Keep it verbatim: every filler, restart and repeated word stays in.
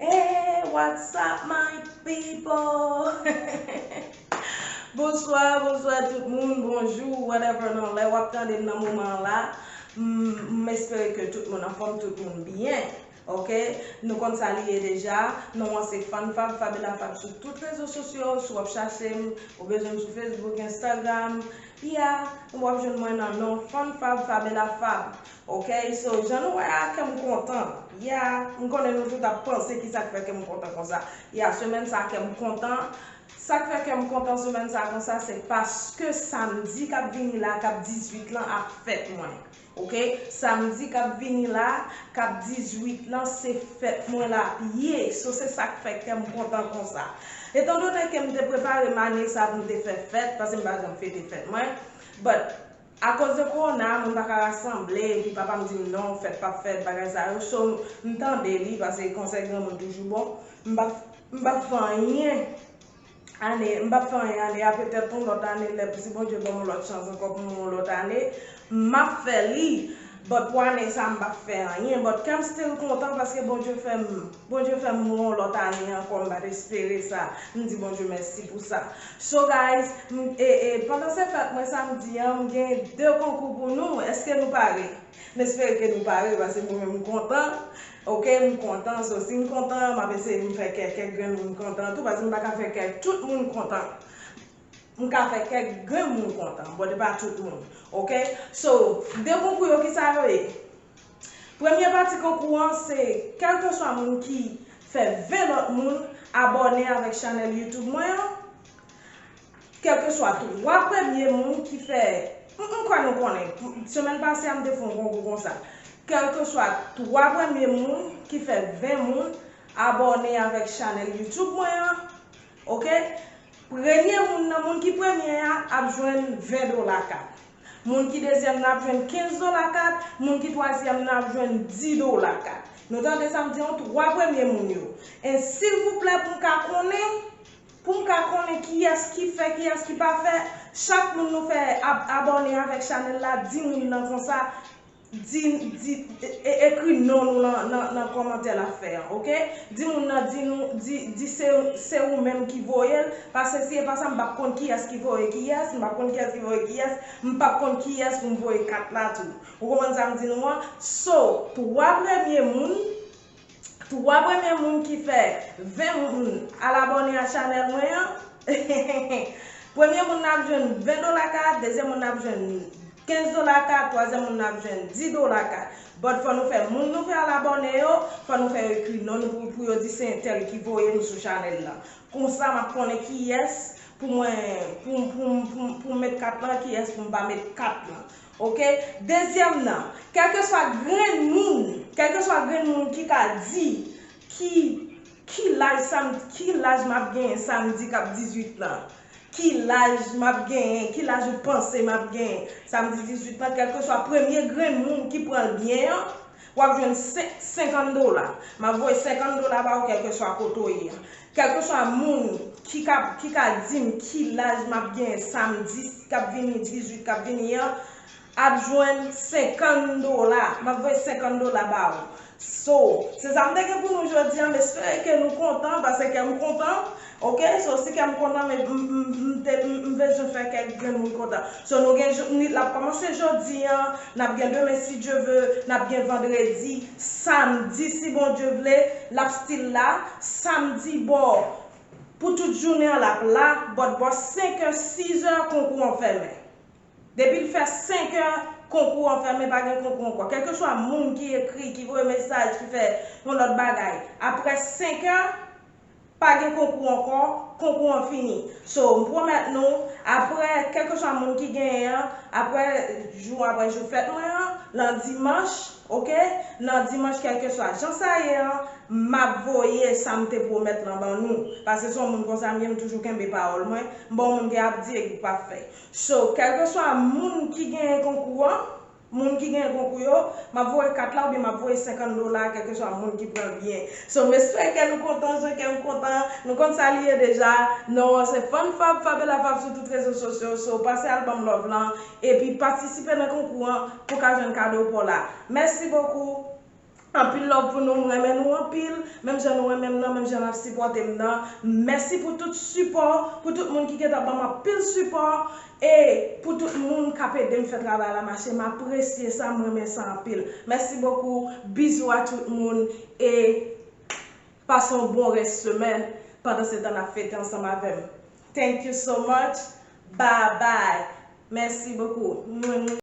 Hey, what's up, my people? Bonswa, bonswa tout moun, bonjou, whatever nan lè w ap tande m nan moman an la. M, m espere ke tout moun anfòm, tout moun byen. Ok, nou konn sa li ye deja. Non an se Fanfab, Fabela Fab sou tout rezo sosyo. Si w ap chache m, ou bezwen m sou Facebook, Instagram, yeah, w ap jwenn mwen nan non Fanfab, Fabela Fab. Ok, so jan nou wè a, kè m kontan. Yeah, m konnen nou tout ap panse kisa k fè kè m kontan konsa. Yeah, semèn sa kè m kontan. Sa k fè kè m kontan semèn sa konsa, se paske samdi k ap vini la, k ap dizuit lan, ap fèt mwen. Ok, samdi k ap vini la, k ap dizuit lan, se fèt mwen l ap ye. So, se sa k fè kè m kontan konsa. Etandone ke m te prepare m ane sa pou m te fè fèt, paske m pa janm fete fèt mwen. But, akoz de kowona, moun pa ka rasanble, epi papa m di m non, fèt p ap fèt, bagay sa yo. So, m tande li, paske konsèy granmoun toujou bon. M p ap, m p ap fè anyen ane, m p ap fè anyen ane a, petèt yon lòt ane, lè si Bondye ban m yon lòt chans ankò pou m yon lòt ane, m ap fè li. But pou ane sa, m p ap fè anyen. But kè m still kontan paske Bondye fè m, Bondye fè m yon lòt ane ankò, m pa t espere sa. M di Bondye mèsi pou sa. So guys, m, e, e, pandan se fèt mwen samdi an, m gen de konkou pou nou. Èske nou pare? M espere ke nou pare, paske mwen menm m kontan. Ok, m kontan, so si m kontan, m ap eseye m fè kè kèk grenn moun kontan tou, paske m pa ka fè kè tout moun kontan. M ka fè kèk grenn moun kontan, but pa tout moun. Ok? So, de konkou yo, kisa yo ye? Premye pati konkou an, se kèlkeswa moun ki fè ven lòt moun abòne avèk chanèl YouTube mwen an, kèlkeswa twa premye moun ki fè, m, m kwè nou konnen, semèn pase a, m te fè yon konkou konsa. Kèlkeswa twa premye moun ki fè ven moun abòne avèk chanèl YouTube mwen an, ok? Premye moun nan, moun ki premye a, ap jwenn ven dola kat. Moun ki dezyèm nan ap jwenn kenz dola kat, moun ki twazyèm nan ap jwenn dis dola kat. Nou tande sa m di an, twa premye moun yo. E silvouplè, pou m ka konnen, pou m ka konnen kiyès ki fè, kiyès ki pa fè, chak moun nou fè ab-, abòne avèk chanèl la, di moun nan konsa, di, di, e, e, ekri non nou nan, nan, nan kòmantè l ap fè an, ok? Di moun nan, di nou, di, di se, se ou menm ki voye l, paske si e pa sa, m p ap konn kiyès ki voye kiyès, m p ap konn kiyès ki voye kiyès, m p ap konn kiyès pou m voye kat la tou. Ou konprann sa m di nou an? So, twa premye moun, twa premye moun ki fè ven moun al abòne a chanèl mwen an, premye moun nan ap jwenn ven dola kat, dezyèm moun nan ap jwenn kenz dola kat, twazyèm moun nan ap jwenn dis dola kat. But fò nou fè moun nou fè al abòne yo, fò nou fè yo ekri non nou pou, pou yo di se entèl ki voye m sou chanèl la. Konsa, m ap konnen kiyès pou mwen, pou, pou, pou, pou m met kat lan, kiyès pou m pa met kat lan. Ok? Dezyèm nan, kèlkeswa grenn moun, kèlkeswa grenn moun ki ka di ki, ki laj sam-, ki laj m ap genyen samdi k ap dizuit lan. Ki laj m ap genyen, ki laj ou panse m ap genyen samdi dizuit lan, kèlkeswa premye grenn moun ki pran l byen an, w ap jwenn sen-, senkant dola. M ap voye senkant dola ba ou, kèlkeswa kote w ye an. Kèlkeswa moun ki ka, ki ka di m ki laj m ap genyen samdi k ap vini, dizuit k ap vini an, ap jwenn senkant dola. M ap voye senkant dola ba ou. So, se sa m te gen pou nou jodi an. M espere ke nou kontan, paske kè m kontan. Ok? So, si kè m kontan, men m, m, m, m te, m, m bezwen fè kèk grenn moun kontan. So, nou gen jou-, ni, l ap kòmanse jodi an, n ap gen demen si Dye ve, n ap gen vandredi, samdi si Bondye vle, l ap still la, samdi bò, pou tout jounen an l ap la, but bò senkè, sizè, konkou an fèmen. Depi l fè senkè, konkou an fèmen, pa gen konkou ankò. Kèlkeswa moun ki ekri, ki voye mesaj, ki fè yon lòt bagay, apre senkè, pa gen konkou ankò, konkou an fini. So, m pwomèt nou, apre, kèlkeswa moun ki genyen an, apre jou, apre jou fèt mwen an, nan dimanch, ok, nan dimanch, kèlkeswa jan sa ye an, m ap voye sa m te pwomèt lan ban nou. Paske se yon moun konsa m ye, m toujou kenbe pawòl mwen. M pa yon moun ki ap di epi k p ap fè. So, kèlkeswa moun ki genyen konkou an, moun ki genyen konkou yo, m ap voye kat la oubyen m ap voye senkant dola, kèlkeswa moun ki pran l byen. So, m espere ke nou kontan, jan ke m kontan. Nou konn sa li ye deja. Non an se Fanfab, Fabela Fab sou tout rezo sosyo. So, pase al ban m love lan. Epi patisipe nan konkou an pou w ka jwenn kado pa w la. Mèsi bokou. Anpil love pou nou, m renmen nou anpil. Menm jan nou renmen m nan, menm jan n ap sipòte m nan. Mèsi pou tout sipò, pou tout moun ki gentan ban m anpil sipò, e pou tout moun k ap ede m fè travay la mache. M apresye sa, m renmen sa anpil. Mèsi bokou, bizou a tout moun, e pase yon bon rès semèn pandan se tan n ap fete ansanm avè m. Thank you so much. Bye bye. Mèsi bokou.